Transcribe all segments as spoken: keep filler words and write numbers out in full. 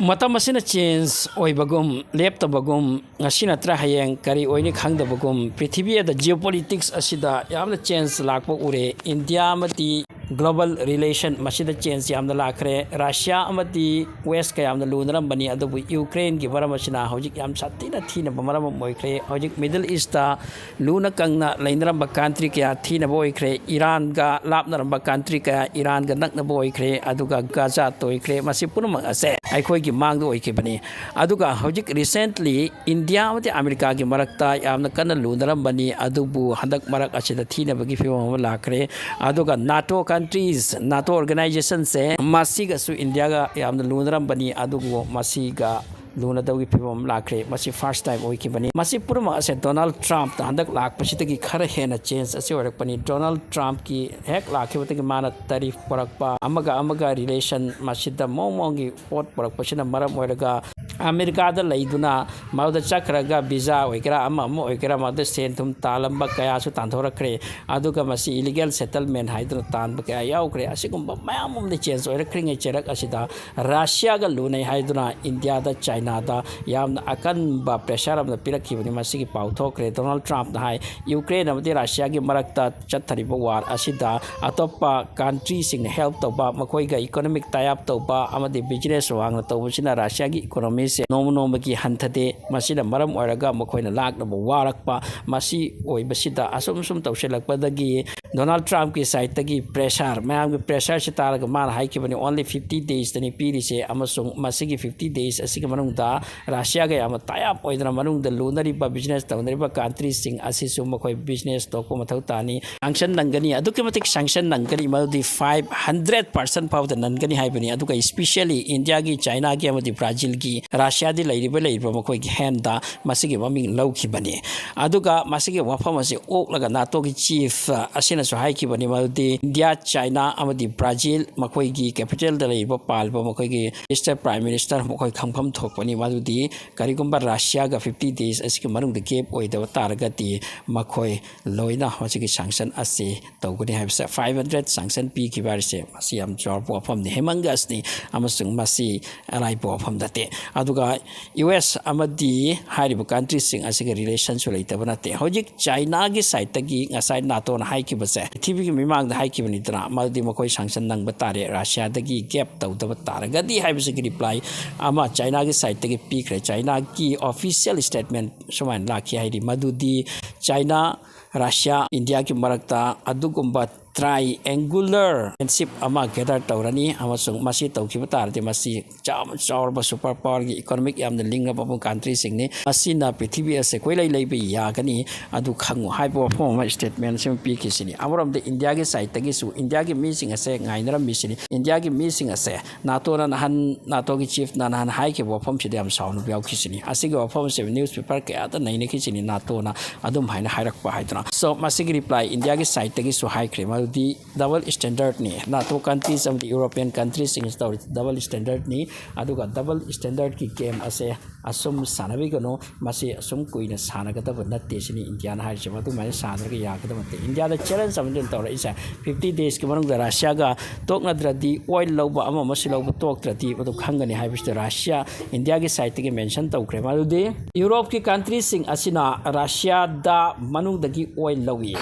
ꯃꯇꯝ ꯑꯁꯤꯅ ꯆꯦꯟꯖ ꯑꯣꯏꯕꯒꯨꯝ ꯂꯦꯞꯇꯕꯒꯨꯝ, ꯉꯁꯤ ꯅꯠꯇ꯭ꯔ ꯍꯌꯦꯡ ꯀꯔꯤ ꯑꯣꯏꯅꯤ ꯈꯪꯗꯕꯒꯨꯝ, ꯄ꯭ꯔꯤꯊꯤꯕꯤꯗ ꯖꯤꯑꯣꯄꯣꯂꯤꯇꯤꯛꯁ ꯑꯁꯤꯗ ꯌꯥꯝꯅ ꯆꯦꯟꯖ ꯂꯥꯛꯄ ꯎꯔꯦ꯫ ꯏꯟꯗꯤꯌꯥ ꯑꯃꯗꯤ ꯒ꯭ꯂꯣꯕꯜ ꯔꯤꯂꯦꯁꯟ ꯃꯁꯤꯗ ꯆꯦꯟꯖ ꯌꯥꯝꯅ ꯂꯥꯛꯈ꯭ꯔꯦ꯫ ꯔꯁꯤꯌꯥ ꯑꯃꯗꯤ ꯋꯦꯁꯀ ꯌꯥꯝꯅ ꯂꯨꯅꯔꯝꯕꯅꯤ, ꯑꯗꯨꯕꯨ ꯌꯨꯀ꯭ꯔꯦꯟꯒꯤ ꯃꯔꯝ ꯑꯁꯤꯅ ꯍꯧꯖꯤꯛ ꯌꯥꯝ ꯁꯥꯊꯤꯅ ꯊꯤꯅꯕ ꯃꯔꯝ ꯑꯃ ꯑꯣꯏꯈ꯭ꯔꯦ꯫ ꯍꯧꯖꯤꯛ ꯃꯤꯗꯜ ꯏꯁꯇ ꯂꯨꯅ ꯀꯪꯅ ꯂꯩꯅꯔꯝꯕ ꯀꯟꯇ꯭ꯔꯤ ꯀꯌꯥ ꯊꯤꯅꯕ ꯑꯣꯏꯈ꯭ꯔꯦ꯫ ꯏꯔꯥꯟꯒ ꯂꯥꯞꯅꯔꯝꯕ ꯀꯟꯇ꯭ꯔꯤ ꯀꯌꯥ ꯏꯔꯥꯟꯒ ꯅꯛꯅꯕ ꯑꯣꯏꯈ꯭ꯔꯦ, ꯑꯗꯨꯒ ꯒꯥꯖꯥ ꯇꯣꯏꯈ꯭ꯔꯦ꯫ ꯃꯁꯤ ꯄꯨꯝꯅꯃꯛ ꯑꯁꯦ ꯑꯩꯈꯣꯏꯒꯤ ꯃꯥꯡꯗ ꯑꯣꯏꯈꯤꯕꯅꯤ꯫ ꯑꯗꯨꯒ ꯍꯧꯖꯤꯛ ꯔꯤꯁꯦꯟꯠꯂꯤ ꯏꯟꯗꯤꯌꯥ ꯑꯃꯗꯤ ꯑꯃꯦꯔꯤꯀꯥꯒꯤ ꯃꯔꯛꯇ ꯌꯥꯝꯅ ꯀꯟꯅ ꯂꯨꯅꯔꯝꯕꯅꯤ, ꯑꯗꯨꯕꯨ ꯍꯟꯗꯛ ꯃꯔꯛ ꯑꯁꯤꯗ ꯊꯤꯅꯕꯒꯤ ꯐꯤꯕꯝ ꯑꯃ ꯂꯥꯛꯈ꯭ꯔꯦ꯫ ꯑꯗꯨꯒ ꯅꯥꯇꯣ ꯀꯟꯇ꯭ꯔꯤꯁ, ꯅꯥꯇꯣ ꯑꯣꯔꯒꯅꯥꯏꯖꯦꯁꯟꯁꯦ ꯃꯁꯤꯒꯁꯨ ꯏꯟꯗꯤꯌꯥꯒ ꯌꯥꯝꯅ ꯂꯨꯅꯔꯝꯕꯅꯤ, ꯑꯗꯨꯕꯨ ꯃꯁꯤꯒ ꯂꯨꯅꯗꯧꯒꯤ ꯐꯤꯕꯝ ꯑꯃ ꯂꯥꯛꯈ꯭ꯔꯦ꯫ ꯃꯁꯤ ꯐꯥꯔꯁ ꯇꯥꯏꯝ ꯑꯣꯏꯈꯤꯕꯅꯤ꯫ ꯃꯁꯤ ꯄꯨꯝꯅꯃꯛ ꯑꯁꯦ ꯗꯣꯅꯥꯜꯗ ꯇ꯭ꯔꯝꯞꯅ ꯍꯟꯗꯛ ꯂꯥꯛꯄꯁꯤꯗꯒꯤ ꯈꯔ ꯍꯦꯟꯅ ꯆꯦꯟꯖ ꯑꯁꯤ ꯑꯣꯏꯔꯛꯄꯅꯤ꯫ ꯗꯣꯅꯥꯜꯗ ꯇ꯭ꯔꯝꯞꯀꯤ ꯍꯦꯛ ꯂꯥꯛꯈꯤꯕꯗꯒꯤ ꯃꯥꯅ ꯇꯔꯤꯐ ꯄꯨꯔꯛꯄ, ꯑꯃꯒ ꯑꯃꯒ ꯔꯤꯂꯦꯁꯟ ꯃꯁꯤꯗ ꯃꯑꯣꯡ ꯃꯑꯣꯡꯒꯤ ꯄꯣꯠ ꯄꯨꯔꯛꯄꯁꯤꯅ ꯃꯔꯝ ꯑꯣꯏꯔꯒ ꯑꯃꯦꯔꯤꯀꯥꯗ ꯂꯩꯗꯨꯅ ꯃꯗꯨꯗ ꯆꯠꯈ꯭ꯔꯒ ꯚꯤꯖꯥ ꯑꯣꯏꯒꯦꯔꯥ ꯑꯃ ꯑꯃ ꯑꯣꯏꯒꯦꯔꯥ ꯃꯗꯨꯗ ꯁꯦꯟ ꯊꯨꯝ ꯇꯥꯜꯂꯝꯕ ꯀꯌꯥꯁꯨ ꯇꯥꯟꯊꯣꯔꯛꯈ꯭ꯔꯦ꯫ ꯑꯗꯨꯒ ꯃꯁꯤ ꯏꯂꯤꯒꯦꯜ ꯁꯦꯇꯜꯃꯦꯟ ꯍꯥꯏꯗꯨꯅ ꯇꯥꯟꯕ ꯀꯌꯥ ꯌꯥꯎꯈ꯭ꯔꯦ꯫ ꯑꯁꯤꯒꯨꯝꯕ ꯃꯌꯥꯝ ꯑꯃꯗꯤ ꯆꯦꯟꯖ ꯑꯣꯏꯔꯛꯈ꯭ꯔꯤꯉꯩ ꯆꯩꯔꯛ ꯑꯁꯤꯗ ꯔꯁꯤꯌꯥꯒ ꯂꯨꯅꯩ ꯍꯥꯏꯗꯨꯅ ꯏꯟꯗꯤꯌꯥꯗ, ꯆꯥꯏꯅꯥꯗ ꯌꯥꯝꯅ ꯑꯀꯟꯕ ꯄ꯭ꯔꯦꯁꯔ ꯑꯃ ꯄꯤꯔꯛꯈꯤꯕꯅꯤ꯫ ꯃꯁꯤꯒꯤ ꯄꯥꯎ ꯊꯣꯛꯈ꯭ꯔꯦ꯫ ꯗꯣꯅꯥꯜꯗ ꯇ꯭ꯔꯝꯞꯅ ꯍꯥꯏ, ꯌꯨꯀ꯭ꯔꯦꯟ ꯑꯃꯗꯤ ꯔꯁꯤꯌꯥꯒꯤ ꯃꯔꯛꯇ ꯆꯠꯊꯔꯤꯕ ꯋꯥꯔ ꯑꯁꯤꯗ ꯑꯇꯣꯞꯄ ꯀꯟꯇ꯭ꯔꯤꯁꯤꯡꯅ ꯍꯦꯜꯞ ꯇꯧꯕ, ꯃꯈꯣꯏꯒ ꯏꯀꯣꯅꯣꯃꯤꯛ ꯇꯥꯏ ꯑꯞ ꯇꯧꯕ ꯑꯃꯗꯤ ꯕꯤꯖꯤꯅꯦꯁ ꯋꯥꯡꯅ ꯇꯧꯕꯁꯤꯅ ꯔꯁꯤꯌꯥꯒꯤ ꯏꯀꯣꯅꯣꯃꯤꯁꯦ ꯅꯣꯡꯃ ꯅꯣꯡꯃꯒꯤ ꯍꯟꯊꯗꯦ꯫ ꯃꯁꯤꯅ ꯃꯔꯝ ꯑꯣꯏꯔꯒ ꯃꯈꯣꯏꯅ ꯂꯥꯛꯅꯕ ꯋꯥꯔꯛꯄ꯫ ꯃꯁꯤ ꯑꯣꯏꯕꯁꯤꯗ ꯑꯁꯨꯝ ꯁꯨꯝ ꯇꯧꯁꯤꯜꯂꯛꯄꯗꯒꯤ ꯗꯣꯅꯥꯜꯗ ꯇ꯭ꯔꯝꯞꯀꯤ ꯁꯥꯏꯠꯇꯒꯤ ꯄ꯭ꯔꯦꯁꯔ, ꯃꯌꯥꯝꯒꯤ ꯄ꯭ꯔꯦꯁꯔꯁꯤ ꯇꯥꯔꯒ ꯃꯥꯅ ꯍꯥꯏꯈꯤꯕꯅꯤ, "ꯑꯣꯟꯂꯤ ꯐꯤꯐꯇꯤ ꯗꯦꯖꯇꯅꯤ ꯄꯤꯔꯤꯁꯦ, ꯑꯃꯁꯨꯡ ꯃꯁꯤꯒꯤ ꯐꯤꯐꯇꯤ ꯗꯦꯖ ꯑꯁꯤꯒꯤ ꯃꯅꯨꯡꯗ ꯔꯁꯤꯌꯥꯒ ꯌꯥꯝꯅ ꯇꯥꯏ ꯑꯞ ꯑꯣꯏꯗꯅ ꯃꯅꯨꯡꯗ ꯂꯨꯅꯔꯤꯕ, ꯕꯤꯖꯤꯅꯦꯁ ꯇꯧꯅꯔꯤꯕ ꯀꯟꯇ꯭ꯔꯤꯁꯤꯡ ꯑꯁꯤꯁꯨ ꯃꯈꯣꯏ ꯕꯤꯖꯤꯅꯦꯁ ꯇꯧꯔꯛꯄ ꯃꯊꯧ ꯇꯥꯅꯤ꯫ ꯁꯦꯡꯁꯟ ꯅꯪꯒꯅꯤ, ꯑꯗꯨꯛꯀꯤ ꯃꯇꯤꯛ ꯁꯦꯡꯁꯟ ꯅꯪꯒꯅꯤ, ꯃꯗꯨꯗꯤ ꯐꯥꯏꯚ ꯍꯟꯗ꯭ꯔꯦꯠ ꯄꯥꯔꯁꯦꯟ ꯐꯥꯎꯗ ꯅꯟꯒꯅꯤ ꯍꯥꯏꯕꯅꯤ꯫ ꯑꯗꯨꯒ ꯏꯁꯄꯤꯁꯤꯌꯦꯜꯂꯤ ꯏꯟꯗꯤꯌꯥꯒꯤ, ꯆꯥꯏꯅꯥꯒꯤ ꯑꯃꯗꯤ ꯕ꯭ꯔꯥꯖꯤꯜꯒꯤ ꯔꯁꯤꯌꯥꯗꯤ ꯂꯩꯔꯤꯕ ꯂꯩꯔꯤꯕ ꯃꯈꯣꯏꯒꯤ ꯍꯦꯟꯗ ꯃꯁꯤꯒꯤ ꯃꯃꯤꯡ ꯂꯧꯈꯤꯕꯅꯤ꯫ ꯑꯗꯨꯒ ꯃꯁꯤꯒꯤ ꯋꯥꯐꯝ ꯑꯁꯤ ꯑꯣꯛꯂꯒ ꯅꯥꯇꯣꯒꯤ ꯆꯤꯐ ꯑꯁꯤꯅꯁꯨ ꯍꯥꯏꯈꯤꯕꯅꯤ, ꯃꯗꯨꯗꯤ ꯏꯟꯗꯤꯌꯥ, ꯆꯥꯏꯅꯥ ꯑꯃꯗꯤ ꯕ꯭ꯔꯥꯖꯤꯜ ꯃꯈꯣꯏꯒꯤ ꯀꯦꯄꯤꯇꯦꯜꯗ ꯂꯩꯔꯤꯕ ꯄꯥꯜꯂꯤꯕ ꯃꯈꯣꯏꯒꯤ ꯃꯤꯁꯇꯔ ꯄ꯭ꯔꯥꯏꯝ ꯃꯤꯅꯤꯁꯇꯔ ꯃꯈꯣꯏ ꯈꯪꯐꯝ ꯊꯣꯛꯄꯅꯤ꯫ ꯃꯗꯨꯗꯤ ꯀꯔꯤꯒꯨꯝꯕ ꯔꯁꯤꯌꯥꯒ ꯐꯤꯐꯇꯤ ꯗꯦꯖ ꯑꯁꯤꯒꯤ ꯃꯅꯨꯡꯗ ꯒꯦꯞ ꯑꯣꯏꯗꯕ ꯇꯥꯔꯒꯗꯤ ꯃꯈꯣꯏ ꯂꯣꯏꯅ ꯃꯁꯤꯒꯤ ꯁꯦꯡꯁꯟ ꯑꯁꯤ ꯇꯧꯒꯅꯤ ꯍꯥꯏꯕꯁꯦ꯫ ꯐꯥꯏꯚ ꯍꯟꯗ꯭ꯔꯦꯠ ꯁꯦꯡꯁꯟ ꯄꯤꯈꯤꯕ ꯍꯥꯏꯔꯤꯁꯦ ꯃꯁꯤ ꯌꯥꯝ ꯆꯥꯎꯔꯕ ꯋꯥꯐꯝꯅꯤ, ꯍꯦꯃꯪꯒꯁꯅꯤ, ꯑꯃꯁꯨꯡ ꯃꯁꯤ ꯑꯔꯥꯏꯕ ꯋꯥꯐꯝ ꯅꯠꯇꯦ꯫ ꯑꯗꯨꯒ ꯌꯨ ꯑꯦꯁ ꯑꯃꯗꯤ ꯍꯥꯏꯔꯤꯕ ꯀꯟꯇ꯭ꯔꯤꯁꯤꯡ ꯑꯁꯤꯒ ꯔꯤꯂꯦꯁꯟꯁꯨ ꯂꯩꯇꯕ ꯅꯠꯇꯦ꯫ ꯍꯧꯖꯤꯛ ꯆꯥꯏꯅꯥꯒꯤ ꯁꯥꯏꯠꯇꯒꯤ ꯉꯁꯥꯏ ꯅꯥꯇꯣꯅ ꯍꯥꯏꯈꯤꯕꯁꯦ, ꯄ꯭ꯔꯤꯊꯤꯕꯤꯒꯤ ꯃꯤꯃꯥꯡꯗ ꯍꯥꯏꯈꯤꯕꯅꯤꯗꯅ, ꯃꯗꯨꯗꯤ ꯃꯈꯣꯏ ꯁꯦꯡꯁꯟ ꯅꯪꯕ ꯇꯥꯔꯦ, ꯔꯁꯤꯌꯥꯗꯒꯤ ꯒꯦꯞ ꯇꯧꯗꯕ ꯇꯥꯔꯒꯗꯤ ꯍꯥꯏꯕꯁꯤꯒꯤ ꯔꯤꯄ꯭ꯂꯥꯏ ꯑꯃ ꯆꯥꯏꯅꯥꯒꯤ ꯁꯥꯏꯠꯇꯒꯤ ꯄꯤꯈ꯭ꯔꯦ꯫ ꯆꯥꯏꯅꯥꯒꯤ ꯑꯣꯐꯤꯁꯤꯌꯦꯜ ꯁ꯭ꯇꯦꯠꯃꯦꯟ ꯁꯨꯃꯥꯏꯅ ꯂꯥꯛꯈꯤ, ꯍꯥꯏꯗꯤ ꯃꯗꯨꯗꯤ ꯆꯥꯏꯅꯥ, ꯔꯁꯤꯌꯥ, ꯏꯟꯗꯤꯌꯥꯒꯤ ꯃꯔꯛꯇ ꯑꯗꯨꯒꯨꯝꯕ ꯇ꯭ꯔꯥꯏꯑꯦꯡꯒꯨꯂꯔ ꯐ꯭ꯔꯦꯟꯁꯤꯞ ꯑꯃ ꯒꯦꯗꯔ ꯇꯧꯔꯅꯤ, ꯑꯃꯁꯨꯡ ꯃꯁꯤ ꯇꯧꯈꯤꯕ ꯇꯥꯔꯗꯤ ꯃꯁꯤ ꯆꯥꯎ-, ꯆꯥꯎꯔꯕ ꯁꯨꯄꯔ ꯄꯥꯋꯔꯒꯤ ꯏꯀꯣꯅꯣꯃꯤꯛ ꯌꯥꯝꯅ ꯂꯤꯡꯉꯕ ꯀꯟꯇ꯭ꯔꯤꯁꯤꯡꯅꯤ꯫ ꯃꯁꯤꯅ ꯄ꯭ꯔꯤꯊꯤꯕꯤ ꯑꯁꯦ ꯀꯣꯏꯂꯩ ꯂꯩꯕ ꯌꯥꯒꯅꯤ, ꯑꯗꯨ ꯈꯪꯉꯨ ꯍꯥꯏꯕ ꯋꯥꯐꯝ ꯑꯃ ꯁ꯭ꯇꯦꯠꯃꯦꯟ ꯑꯁꯤ ꯑꯃ ꯄꯤꯈꯤꯁꯤꯅꯤ꯫ ꯑꯃꯔꯣꯝꯗ ꯏꯟꯗꯤꯌꯥꯒꯤ ꯁꯥꯏꯠꯇꯒꯤꯁꯨ ꯏꯟꯗꯤꯌꯥꯒꯤ ꯃꯤꯁꯤꯡ ꯑꯁꯦ ꯉꯥꯏꯅꯔꯝꯃꯤꯁꯤꯅꯤ꯫ ꯏꯟꯗꯤꯌꯥꯒꯤ ꯃꯤꯁꯤꯡ ꯑꯁꯦ ꯅꯥꯇꯣꯅ ꯅꯍꯥꯟ, ꯅꯥꯇꯣꯒꯤ ꯆꯤꯐꯅ ꯅꯍꯥꯟ ꯍꯥꯏꯈꯤꯕ ꯋꯥꯐꯝꯁꯤꯗ ꯌꯥꯝ ꯁꯥꯎꯅꯕ ꯌꯥꯎꯈꯤꯁꯤꯅꯤ꯫ ꯑꯁꯤꯒꯤ ꯋꯥꯐꯝ ꯑꯁꯤ ꯅ꯭ꯌꯨꯁ ꯄꯦꯄꯔ ꯀꯌꯥꯗ ꯅꯩꯅꯈꯤꯁꯤꯅꯤ, ꯅꯥꯇꯣꯅ ꯑꯗꯨꯝ ꯍꯥꯏꯅ ꯍꯥꯏꯔꯛꯄ ꯍꯥꯏꯗꯨꯅ꯫ So, ꯃꯁꯤꯒꯤ ꯔꯤꯄ꯭ꯂꯥꯏ ꯏꯟꯗꯤꯌꯥꯒꯤ ꯁꯥꯏꯠꯇꯒꯤꯁꯨ ꯍꯥꯏꯈ꯭ꯔꯦ, ꯃꯗꯨꯗꯤ ꯗꯕꯜ ꯁ꯭ꯇꯦꯟꯗꯔꯠꯅꯤ꯫ ꯅꯥꯇꯣ ꯀꯟꯇ꯭ꯔꯤꯁ ꯑꯃꯗꯤ ꯌꯨꯔꯣꯄꯤꯌꯟ ꯀꯟꯇ꯭ꯔꯤꯁꯤꯡꯁꯤ ꯇꯧꯔꯤꯁꯤ ꯗꯕꯜ ꯁ꯭ꯇꯦꯟꯗꯔꯠꯅꯤ꯫ ꯑꯗꯨꯒ ꯗꯕꯜ ꯁ꯭ꯇꯦꯟꯗꯔꯠꯀꯤ ꯒꯦꯝ ꯑꯁꯦ ꯑꯁꯨꯝ ꯁꯥꯟꯅꯕꯤꯒꯅꯨ, ꯃꯁꯤ ꯑꯁꯨꯝ ꯀꯨꯏꯅ ꯁꯥꯟꯅꯒꯗꯕ ꯅꯠꯇꯦ ꯁꯤꯅꯤ ꯏꯟꯗꯤꯌꯥꯅ ꯍꯥꯏꯔꯤꯁꯦ꯫ ꯃꯗꯨꯃꯥꯏꯅ ꯁꯥꯟꯅꯔꯒ ꯌꯥꯒꯗꯕ ꯅꯠꯇꯦ꯫ ꯏꯟꯗꯤꯌꯥꯗ ꯆꯦꯂꯦꯟꯖ ꯑꯃꯗꯤ ꯇꯧꯔꯛꯏꯁꯦ, ꯐꯤꯐꯇꯤ ꯗꯦꯖꯀꯤ ꯃꯅꯨꯡꯗ ꯔꯁꯤꯌꯥꯒ ꯇꯣꯛꯅꯗ꯭ꯔꯗꯤ, ꯑꯣꯏꯜ ꯂꯧꯕ ꯑꯃ ꯑꯃꯁꯤ ꯂꯧꯕ ꯇꯣꯛꯇ꯭ꯔꯗꯤ ꯃꯗꯨ ꯈꯪꯒꯅꯤ ꯍꯥꯏꯕꯁꯤꯗ ꯔꯁꯤꯌꯥ ꯏꯟꯗꯤꯌꯥꯒꯤ ꯁꯥꯏꯠꯇꯒꯤ ꯃꯦꯟꯁꯟ ꯇꯧꯈ꯭ꯔꯦ꯫ ꯃꯗꯨꯗꯤ ꯌꯨꯔꯣꯞꯀꯤ ꯀꯟꯇ꯭ꯔꯤꯁꯤꯡ ꯑꯁꯤꯅ ꯔꯁꯤꯌꯥꯗ ꯃꯅꯨꯡꯗꯒꯤ ꯑꯣꯏꯜ ꯂꯧꯏ꯫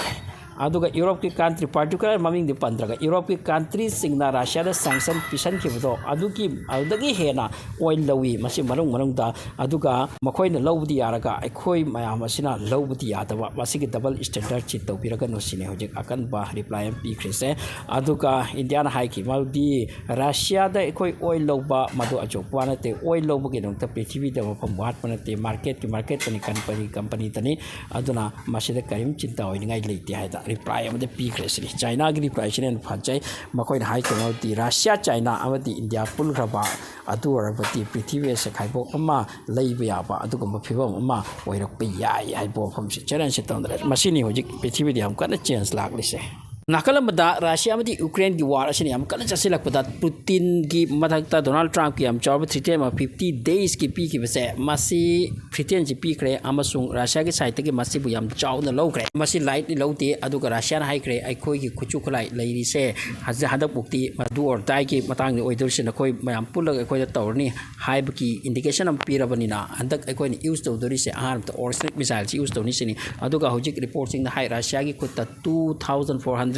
ꯑꯗꯨꯒ ꯌꯨꯔꯣꯞꯀꯤ ꯀꯟꯇ꯭ꯔꯤ, ꯄꯥꯔꯇꯤꯀꯨꯂꯔ ꯃꯃꯤꯡꯗꯤ ꯄꯟꯗ꯭ꯔꯒ, ꯌꯨꯔꯣꯞꯀꯤ ꯀꯟꯇ꯭ꯔꯤꯁꯤꯡꯅ ꯔꯁꯤꯌꯥꯗ ꯁꯦꯡꯁꯟ ꯄꯤꯁꯟꯈꯤꯕꯗꯣ ꯑꯗꯨꯒꯤ, ꯑꯗꯨꯗꯒꯤ ꯍꯦꯟꯅ ꯑꯣꯏꯜ ꯂꯧꯏ꯫ ꯃꯁꯤ ꯃꯅꯨꯡ ꯃꯅꯨꯡꯗ, ꯑꯗꯨꯒ ꯃꯈꯣꯏꯅ ꯂꯧꯕꯗꯤ ꯌꯥꯔꯒ ꯑꯩꯈꯣꯏ ꯃꯌꯥꯝ ꯑꯁꯤꯅ ꯂꯧꯕꯗꯤ ꯌꯥꯗꯕ, ꯃꯁꯤꯒꯤ ꯗꯕꯜ ꯁ꯭ꯇꯦꯟꯗꯔꯠꯁꯤ ꯇꯧꯕꯤꯔꯒꯅꯨ ꯁꯤꯅꯤ ꯍꯧꯖꯤꯛ ꯑꯀꯟꯕ ꯔꯤꯄ꯭ꯂꯥꯏ ꯑꯃ ꯄꯤꯈ꯭ꯔꯤꯁꯦ꯫ ꯑꯗꯨꯒ ꯏꯟꯗꯤꯌꯥꯅ ꯍꯥꯏꯈꯤ, ꯃꯗꯨꯗꯤ ꯔꯁꯤꯌꯥꯗ ꯑꯩꯈꯣꯏ ꯑꯣꯏꯜ ꯂꯧꯕ ꯃꯗꯨ ꯑꯆꯧꯕ ꯋꯥ ꯅꯠꯇꯦ, ꯑꯣꯏꯜ ꯂꯧꯕꯒꯤꯗꯃꯛꯇ ꯄ꯭ꯔꯤꯊꯤꯕꯤꯗ ꯃꯐꯝ ꯋꯥꯠꯄ ꯅꯠꯇꯦ, ꯃꯥꯔꯀꯦꯠꯀꯤ ꯃꯥꯔꯀꯦꯠꯇꯅꯤ, ꯀꯝꯄꯅꯤ ꯀꯝꯄꯅꯤꯗꯅꯤ, ꯑꯗꯨꯅ ꯃꯁꯤꯗ ꯀꯔꯤꯝ ꯆꯤꯟꯇꯥ ꯑꯣꯏꯅꯤꯡꯉꯥꯏ ꯂꯩꯇꯦ ꯍꯥꯏꯗ ꯔꯤꯄ꯭ꯂꯥꯏ ꯑꯃꯗꯤ ꯄꯤꯈ꯭ꯔꯦ ꯁꯤꯅꯤ꯫ ꯆꯥꯏꯅꯥꯒꯤ ꯔꯤꯄ꯭ꯂꯥꯏꯁꯤꯅ ꯍꯦꯟꯅ ꯐꯖꯩ꯫ ꯃꯈꯣꯏꯅ ꯍꯥꯏꯈꯤꯕ ꯑꯃꯗꯤ ꯔꯁꯤꯌꯥ, ꯆꯥꯏꯅꯥ ꯑꯃꯗꯤ ꯏꯟꯗꯤꯌꯥ ꯄꯨꯟꯈ꯭ꯔꯕ, ꯑꯗꯨ ꯑꯣꯏꯔꯕꯗꯤ ꯄ꯭ꯔꯤꯊꯤꯕꯤ ꯑꯁꯦ ꯈꯥꯏꯕꯣꯛ ꯑꯃ ꯂꯩꯕ ꯌꯥꯕ ꯑꯗꯨꯒꯨꯝꯕ ꯐꯤꯕꯝ ꯑꯃ ꯑꯣꯏꯔꯛꯄ ꯌꯥꯏ ꯍꯥꯏꯕ ꯋꯥꯐꯝꯁꯤ ꯆꯦꯂꯦꯟꯖꯁꯤ ꯇꯧꯅꯔꯦ꯫ ꯃꯁꯤꯅꯤ ꯍꯧꯖꯤꯛ ꯄ꯭ꯔꯤꯊꯤꯕꯤꯗ ꯌꯥꯝ ꯀꯟꯅ ꯆꯦꯟꯖ ꯂꯥꯛꯂꯤꯁꯦ꯫ ꯅꯥꯀꯜ ꯑꯃꯗ ꯔꯁꯤꯌꯥ ꯑꯃꯗꯤ ꯌꯨꯀ꯭ꯔꯦꯟꯒꯤ ꯋꯥꯔ ꯑꯁꯤꯅ ꯌꯥꯝ ꯀꯟꯅ ꯆꯠꯁꯤꯜꯂꯛꯄꯗ, ꯄꯨꯇꯤꯟꯒꯤ ꯃꯊꯛꯇ ꯗꯣꯅꯥꯜꯗ ꯇ꯭ꯔꯝꯞꯀꯤ ꯌꯥꯝ ꯆꯥꯎꯕ ꯊ꯭ꯔꯤꯇꯦꯟ ꯑꯃ ꯐꯤꯐꯇꯤ ꯗꯦꯖꯀꯤ ꯄꯤꯈꯤꯕꯁꯦ, ꯃꯁꯤ ꯊ꯭ꯔꯤꯇꯦꯟꯁꯤ ꯄꯤꯈ꯭ꯔꯦ ꯑꯃꯁꯨꯡ ꯔꯁꯤꯌꯥꯒꯤ ꯁꯥꯏꯠꯇꯒꯤ ꯃꯁꯤꯕꯨ ꯌꯥꯝ ꯆꯥꯎꯅ ꯂꯧꯈ꯭ꯔꯦ꯫ ꯃꯁꯤ ꯂꯥꯏꯠꯂꯤ ꯂꯧꯗꯦ꯫ ꯑꯗꯨꯒ ꯔꯁꯤꯌꯥꯅ ꯍꯥꯏꯈ꯭ꯔꯦ, "ꯑꯩꯈꯣꯏꯒꯤ ꯈꯨꯠꯁꯨ ꯈꯨꯠꯂꯥꯏ ꯂꯩꯔꯤꯁꯦ ꯍꯧꯖꯤꯛ ꯍꯟꯗꯛ ꯄꯨꯛꯇꯤ ꯃꯗꯨ ꯑꯣꯔ ꯗꯥꯏꯒꯤ ꯃꯇꯥꯡꯗ ꯑꯣꯏꯗꯣꯔꯤꯁꯦ, ꯅꯈꯣꯏ ꯃꯌꯥꯝ ꯄꯨꯜꯂꯒ ꯑꯩꯈꯣꯏꯗ ꯇꯧꯔꯅꯤ" ꯍꯥꯏꯕꯒꯤ ꯏꯟꯗꯤꯀꯦꯁꯟ ꯑꯃ ꯄꯤꯔꯕꯅꯤꯅ, ꯍꯟꯗꯛ ꯑꯩꯈꯣꯏꯅ ꯌꯨꯁ ꯇꯧꯗꯣꯔꯤꯁꯦ ꯑꯍꯥꯟꯕꯗ ꯑꯣꯔꯁꯅꯤꯛ ꯃꯤꯁꯥꯏꯜꯁꯤ ꯌꯨꯁ ꯇꯧꯅꯤ ꯁꯤꯅꯤ꯫ ꯑꯗꯨꯒ ꯍꯧꯖꯤꯛ ꯔꯤꯄꯣꯔꯠꯁꯤꯡꯅ ꯍꯥꯏ, ꯔꯁꯤꯌꯥꯒꯤ ꯈꯨꯠꯇ two thousand four hundred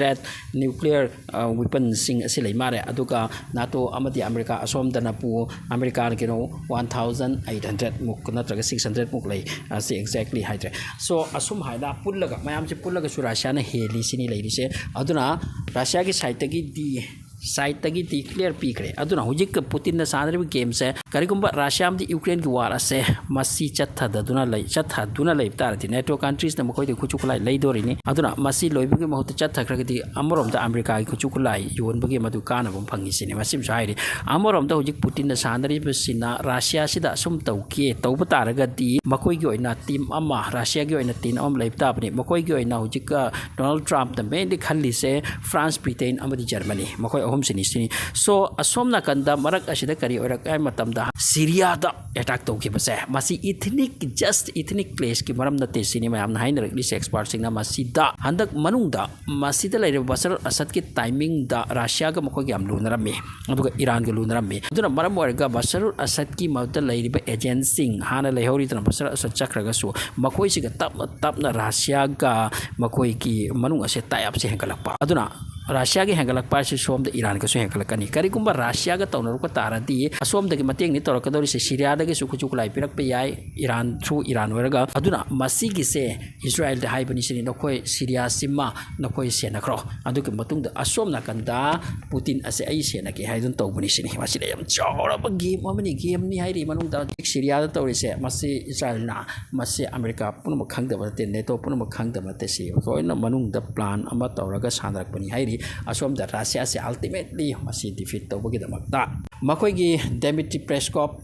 nuclear weaponꯁꯤꯡ ꯑꯁꯤ ꯂꯩ ꯃꯥꯜꯂꯦ꯫ ꯑꯗꯨꯒ ꯅꯥꯇꯣ ꯑꯃꯗꯤ ꯑꯃꯦꯔꯤꯀꯥ ꯑꯁꯣꯝꯗꯅ ꯄꯨ-, ꯑꯃꯦꯔꯤꯀꯥꯅ ꯀꯩꯅꯣ one thousand eight hundred ꯃꯨꯛ ꯅꯠꯇ꯭ꯔꯒ six hundred ꯃꯨꯛ ꯂꯩ꯫ ꯑꯁꯤ exactly ꯍꯥꯏꯗ꯭ꯔꯦ꯫ So ꯑꯁꯨꯝ ꯍꯥꯏꯅ ꯄꯨꯜꯂꯒ ꯃꯌꯥꯝꯁꯤ ꯄꯨꯜꯂꯒꯁꯨ ꯔꯁꯤꯌꯥꯅ ꯍꯦꯜꯂꯤ ꯁꯤꯅꯤ ꯂꯩꯔꯤꯁꯦ꯫ ꯑꯗꯨꯅ ꯔꯁꯤꯌꯥꯒꯤ ꯁꯥꯏꯠꯇꯒꯤꯗꯤ, ꯁꯥꯏꯠꯇꯒꯤꯗꯤ ꯀ꯭ꯂꯤꯌꯔ ꯄꯤꯈ꯭ꯔꯦ꯫ ꯑꯗꯨꯅ ꯍꯧꯖꯤꯛ ꯄꯨꯇꯤꯟꯅ ꯁꯥꯟꯅꯔꯤꯕ ꯒꯦꯝꯁꯦ, ꯀꯔꯤꯒꯨꯝꯕ ꯔꯁꯤꯌꯥ ꯑꯃꯗꯤ ꯌꯨꯀ꯭ꯔꯦꯟꯒꯤ ꯋꯥꯔ ꯑꯁꯦ ꯃꯁꯤ ꯆꯠꯊꯗꯗꯨꯅ ꯂꯩ, ꯆꯠꯊꯗꯨꯅ ꯂꯩꯕ ꯇꯥꯔꯗꯤ, ꯅꯦꯇꯣ ꯀꯟꯇ꯭ꯔꯤꯁꯅ ꯃꯈꯣꯏꯗꯒꯤ ꯈꯨꯠꯁꯨ ꯈꯨꯠꯂꯥꯏ ꯂꯩꯗꯣꯔꯤꯅꯤ꯫ ꯑꯗꯨꯅ ꯃꯁꯤ ꯂꯣꯏꯕꯒꯤ ꯃꯍꯨꯠꯇ ꯆꯠꯊꯈ꯭ꯔꯒꯗꯤ, ꯑꯃꯔꯣꯝꯗ ꯑꯃꯦꯔꯤꯀꯥꯒꯤ ꯈꯨꯠꯁꯨ ꯈꯨꯠꯂꯥꯏ ꯌꯣꯟꯕꯒꯤ ꯃꯗꯨ ꯀꯥꯟꯅꯕ ꯑꯃ ꯐꯪꯉꯤ ꯁꯤꯅꯤ꯫ ꯃꯁꯤꯃꯁꯨ ꯍꯥꯏꯔꯤ꯫ ꯑꯃꯔꯣꯝꯗ ꯍꯧꯖꯤꯛ ꯄꯨꯇꯤꯟꯅ ꯁꯥꯟꯅꯔꯤꯕꯁꯤꯅ ꯔꯁꯤꯌꯥꯁꯤꯗ ꯑꯁꯨꯝ ꯇꯧꯒꯦ ꯇꯧꯕ ꯇꯥꯔꯒꯗꯤ, ꯃꯈꯣꯏꯒꯤ ꯑꯣꯏꯅ ꯇꯤꯝ ꯑꯃ, ꯔꯁꯤꯌꯥꯒꯤ ꯑꯣꯏꯅ ꯇꯤꯝ ꯑꯃ ꯂꯩꯕ ꯇꯥꯕꯅꯤ꯫ ꯃꯈꯣꯏꯒꯤ ꯑꯣꯏꯅ ꯍꯧꯖꯤꯛ ꯗꯣꯅꯥꯜꯗ ꯇ꯭ꯔꯝꯞꯅ ꯃꯦꯟꯂꯤ ꯈꯜꯂꯤꯁꯦ ꯐ꯭ꯔꯥꯟꯁ, ꯕ꯭ꯔꯤꯇꯦꯟ ꯑꯃꯗꯤ ꯖꯔꯃꯅꯤ, ꯃꯈꯣꯏ ꯑꯍꯨꯝꯁꯤꯅꯤ ꯁꯤꯅꯤ꯫ So ꯑꯁꯣꯝ ꯅꯥꯀꯟꯗ ꯃꯔꯛ ꯑꯁꯤꯗ ꯀꯔꯤ ꯑꯣꯏꯔꯛꯀꯦ ꯍꯥꯏꯕ ꯃꯇꯝꯗ, ꯁꯤꯔꯤꯌꯥꯗ ꯑꯦꯇꯥꯛ ꯇꯧꯈꯤꯕꯁꯦ, ꯃꯁꯤ ꯏꯊꯅꯤꯛ, ꯖꯁ ꯏꯊꯅꯤꯛ ꯀ꯭ꯂꯦꯁꯀꯤ ꯃꯔꯝ ꯅꯠꯇꯦ ꯁꯤꯅꯤ ꯃꯌꯥꯝꯅ ꯍꯥꯏꯅꯔꯛꯂꯤꯁꯦ, ꯑꯦꯛꯁꯄꯥꯔꯠꯁꯤꯡꯅ꯫ ꯃꯁꯤꯗ ꯍꯟꯗꯛ ꯃꯅꯨꯡꯗ ꯃꯁꯤꯗ ꯂꯩꯔꯤꯕ ꯕꯁꯔ ꯑꯁꯗꯀꯤ ꯇꯥꯏꯃꯤꯡꯗ ꯔꯁꯤꯌꯥꯒ ꯃꯈꯣꯏꯒ ꯌꯥꯝ ꯂꯨꯅꯔꯝꯃꯤ, ꯑꯗꯨꯒ ꯏꯔꯥꯟꯒ ꯂꯨꯅꯔꯝꯃꯤ꯫ ꯑꯗꯨꯅ ꯃꯔꯝ ꯑꯣꯏꯔꯒ ꯕꯁꯔ ꯑꯁꯗꯀꯤ ꯃꯔꯛꯇ ꯂꯩꯔꯤꯕ ꯑꯦꯖꯦꯟꯁꯤꯡ, ꯍꯥꯟꯅ ꯂꯩꯍꯧꯔꯤꯗꯅ ꯕꯁꯔ ꯑꯁꯗ ꯆꯠꯈ꯭ꯔꯒꯁꯨ, ꯃꯈꯣꯏꯁꯤꯒ ꯇꯞꯅ ꯇꯞꯅ ꯔꯁꯤꯌꯥꯒ ꯃꯈꯣꯏꯒꯤ ꯃꯅꯨꯡ ꯑꯁꯦ tie upꯁꯦ ꯍꯦꯟꯒꯠꯂꯛꯄ꯫ ꯑꯗꯨꯅ ꯔꯁꯤꯌꯥꯒꯤ ꯍꯦꯟꯒꯠꯂꯛꯄ ꯍꯥꯏꯁꯤ ꯁꯣꯝꯗ ꯏꯔꯥꯟꯒꯁꯨ ꯍꯦꯟꯒꯠꯂꯛꯀꯅꯤ꯫ ꯀꯔꯤꯒꯨꯝꯕ ꯔꯁꯤꯌꯥꯒ ꯇꯧꯅꯔꯛꯄ ꯇꯥꯔꯗꯤ ꯑꯁꯣꯝꯗꯒꯤ ꯃꯇꯦꯡꯅꯤ ꯇꯧꯔꯛꯀꯗꯧꯔꯤꯁꯦ, ꯁꯤꯔꯤꯌꯥꯗꯒꯤꯁꯨ ꯈꯨꯠꯁꯨ ꯈꯨꯠꯂꯥꯏ ꯄꯤꯔꯛꯄ ꯌꯥꯏ, ꯏꯔꯥꯟꯁꯨ ꯏꯔꯥꯟ ꯑꯣꯏꯔꯒ꯫ ꯑꯗꯨꯅ ꯃꯁꯤꯒꯤꯁꯦ ꯏꯁꯔꯥꯌꯦꯜꯗ ꯍꯥꯏꯕꯅꯤ ꯁꯤꯅꯤ, "ꯅꯈꯣꯏ ꯁꯤꯔꯤꯌꯥꯁꯤꯃ ꯅꯈꯣꯏ ꯁꯦꯟꯅꯈ꯭ꯔꯣ, ꯑꯗꯨꯒꯤ ꯃꯇꯨꯡꯗ ꯑꯁꯣꯝ ꯅꯥꯀꯟꯗ ꯄꯨꯇꯤꯟ ꯑꯁꯦ ꯑꯩ ꯁꯦꯟꯅꯒꯦ" ꯍꯥꯏꯗꯨꯅ ꯇꯧꯕꯅꯤ ꯁꯤꯅꯤ꯫ ꯃꯁꯤꯗ ꯌꯥꯝ ꯆꯥꯎꯔꯕ ꯒꯦꯝ ꯑꯃꯅꯤ, ꯒꯦꯝꯅꯤ ꯍꯥꯏꯔꯤ ꯃꯅꯨꯡꯗ ꯍꯧꯖꯤꯛ ꯁꯤꯔꯤꯌꯥꯗ ꯇꯧꯔꯤꯁꯦ꯫ ꯃꯁꯤ ꯏꯁꯔꯥꯌꯦꯜꯅ, ꯃꯁꯤ ꯑꯃꯦꯔꯤꯀꯥ ꯄꯨꯝꯅꯃꯛ ꯈꯪꯗꯕ ꯅꯠꯇꯦ, ꯅꯦꯇꯣ ꯄꯨꯝꯅꯃꯛ ꯈꯪꯗꯕ ꯅꯠꯇꯦ, ꯁꯤ ꯂꯣꯏꯅ ꯃꯅꯨꯡꯗ ꯄ꯭ꯂꯥꯟ ꯑꯃ ꯇꯧꯔꯒ ꯁꯥꯟꯅꯔꯛꯄꯅꯤ ꯍꯥꯏꯔꯤ꯫ ꯑꯁꯣꯝꯗ ꯔꯁꯤꯌꯥꯁꯦ ꯑꯜꯇꯤꯃꯦꯠꯂꯤ ꯃꯁꯤ ꯗꯤꯐꯤꯠ ꯇꯧꯕꯒꯤꯗꯃꯛꯇ ꯃꯈꯣꯏꯒꯤ ꯗꯦꯃꯤꯇ꯭ꯔꯤ ꯄꯦꯁꯀꯣꯞ,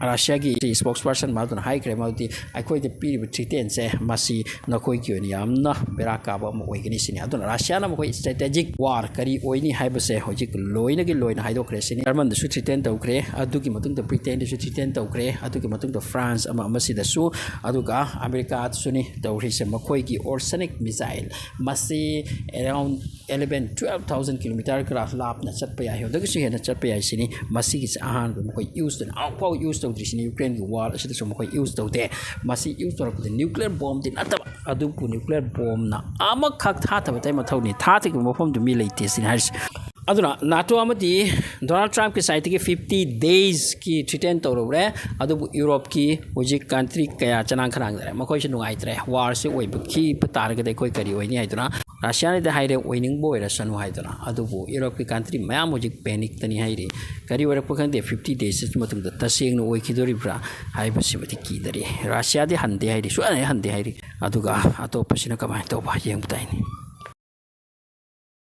ꯔꯁꯤꯌꯥꯒꯤ ꯁ꯭ꯄꯣꯛꯁ ꯄꯔꯁꯟ ꯃꯥꯗꯨꯅ ꯍꯥꯏꯈ꯭ꯔꯦ, ꯃꯗꯨꯗꯤ ꯑꯩꯈꯣꯏꯗ ꯄꯤꯔꯤꯕ ꯊ꯭ꯔꯤꯇꯦꯟꯁꯦ ꯃꯁꯤ ꯅꯈꯣꯏꯒꯤ ꯑꯣꯏꯅ ꯌꯥꯝꯅ ꯕꯦꯔꯥ ꯀꯥꯕ ꯑꯃ ꯑꯣꯏꯒꯅꯤ ꯁꯤꯅꯤ꯫ ꯑꯗꯨꯅ ꯔꯁꯤꯌꯥꯅ ꯃꯈꯣꯏ ꯁ꯭ꯇ꯭ꯔꯦꯇꯦꯖꯤꯛ ꯋꯥꯔ ꯀꯔꯤ ꯑꯣꯏꯅꯤ ꯍꯥꯏꯕꯁꯦ ꯍꯧꯖꯤꯛ ꯂꯣꯏꯅꯒꯤ ꯂꯣꯏꯅ ꯍꯥꯏꯗꯣꯛꯈ꯭ꯔꯦ ꯁꯤꯅꯤ꯫ ꯖꯔꯃꯟꯗꯁꯨ ꯊ꯭ꯔꯤꯇꯦꯟ ꯇꯧꯈ꯭ꯔꯦ, ꯑꯗꯨꯒꯤ ꯃꯇꯨꯡꯗ ꯕ꯭ꯔꯤꯇꯦꯟꯗꯁꯨ ꯊ꯭ꯔꯤꯇꯦꯟ ꯇꯧꯈ꯭ꯔꯦ, ꯑꯗꯨꯒꯤ ꯃꯇꯨꯡꯗ ꯐ꯭ꯔꯥꯟꯁ ꯑꯃ ꯑꯃꯁꯤꯗꯁꯨ, ꯑꯗꯨꯒ ꯑꯃꯦꯔꯤꯀꯥꯗꯁꯨꯅꯤ ꯇꯧꯔꯤꯁꯦ꯫ ꯃꯈꯣꯏꯒꯤ ꯑꯣꯔꯁꯅꯤꯛ ꯃꯤꯁꯥꯏꯜ ꯃꯁꯤ around eleven, twelve thousand kilometre ꯈꯔ ꯂꯥꯞꯅ ꯆꯠꯄ ꯌꯥꯏ, ꯑꯗꯨꯗꯒꯤꯁꯨ ꯍꯦꯟꯅ ꯆꯠꯄ ꯌꯥꯏ ꯁꯤꯅꯤ꯫ ꯃꯁꯤꯒꯤꯁꯦ ꯑꯍꯥꯟꯕ ꯃꯈꯣꯏ ꯌꯨꯁ ꯇꯧꯅ, ꯑꯃꯨꯛꯐꯥꯎ ꯌꯨꯁ ꯇꯧꯗ꯭ꯔꯤꯁꯤꯅꯤ꯫ ꯌꯨꯀ꯭ꯔꯦꯟꯒꯤ ꯋꯥꯔ ꯑꯁꯤꯗꯁꯨ ꯃꯈꯣꯏ ꯌꯨꯁ ꯇꯧꯗꯦ꯫ ꯃꯁꯤ ꯌꯨꯁ ꯇꯧꯔꯛꯄꯗ ꯅ꯭ꯌꯨꯀ꯭ꯂꯤꯌꯔ ꯕꯣꯝꯗꯤ ꯅꯠꯇꯕ, ꯑꯗꯨꯕꯨ ꯅ꯭ꯌꯨꯀ꯭ꯂꯤꯌꯔ ꯕꯣꯝꯅ ꯑꯃꯈꯛ ꯊꯥꯊꯕ ꯃꯊꯧꯅꯤ, ꯊꯥꯊꯈꯤꯕ ꯃꯐꯝꯗꯨ ꯃꯤ ꯂꯩꯇꯦ ꯁꯤꯅꯤ ꯍꯥꯏꯔꯤꯁꯦ꯫ ꯑꯗꯨꯅ ꯅꯥꯇꯣ ꯑꯃꯗꯤ ꯗꯣꯅꯥꯜꯗ ꯇ꯭ꯔꯝꯞꯀꯤ ꯁꯥꯏꯠꯇꯒꯤ ꯐꯤꯐꯇꯤ ꯗꯦꯖꯀꯤ ꯊ꯭ꯔꯤꯇꯦꯟ ꯇꯧꯔꯨꯔꯦ, ꯑꯗꯨꯕꯨ ꯌꯨꯔꯣꯞꯀꯤ ꯍꯧꯖꯤꯛ ꯀꯟꯇ꯭ꯔꯤ ꯀꯌꯥ ꯆꯅꯥꯡ ꯈꯅꯥꯡꯗꯔꯦ, ꯃꯈꯣꯏꯁꯨ ꯅꯨꯡꯉꯥꯏꯇ꯭ꯔꯦ꯫ ꯋꯥꯔꯁꯤ ꯑꯣꯏꯕ ꯈꯤꯕ ꯇꯥꯔꯒꯗꯤ ꯑꯩꯈꯣꯏ ꯀꯔꯤ ꯑꯣꯏꯅꯤ ꯍꯥꯏꯗꯨꯅ ꯔꯁꯤꯌꯥꯅꯗꯤ ꯍꯥꯏꯔꯦ ꯑꯣꯏꯅꯤꯡꯕ ꯑꯣꯏꯔꯁꯅꯨ ꯍꯥꯏꯗꯨꯅ, ꯑꯗꯨꯕꯨ ꯌꯨꯔꯣꯞꯀꯤ ꯀꯟꯇ꯭ꯔꯤ ꯃꯌꯥꯝ ꯍꯧꯖꯤꯛ ꯄꯦꯅꯤꯛꯇꯅꯤ ꯍꯥꯏꯔꯤ꯫ ꯀꯔꯤ ꯑꯣꯏꯔꯛꯄ ꯈꯪꯗꯦ, ꯐꯤꯐꯇꯤ ꯗꯦꯖ ꯃꯇꯨꯡꯗ ꯇꯁꯦꯡꯅ ꯑꯣꯏꯈꯤꯗꯣꯔꯤꯕ꯭ꯔꯥ ꯍꯥꯏꯕꯁꯤꯃꯗꯤ ꯀꯤꯗꯔꯤ꯫ ꯔꯁꯤꯌꯥꯗꯤ ꯍꯟꯗꯦ ꯍꯥꯏꯔꯤ, ꯁꯨꯛꯍꯟ ꯍꯟꯗꯦ ꯍꯥꯏꯔꯤ꯫ ꯑꯗꯨꯒ ꯑꯇꯣꯞꯄꯁꯤꯅ ꯀꯃꯥꯏꯅ ꯇꯧꯕ ꯌꯦꯡꯕ ꯇꯥꯏꯅꯤ꯫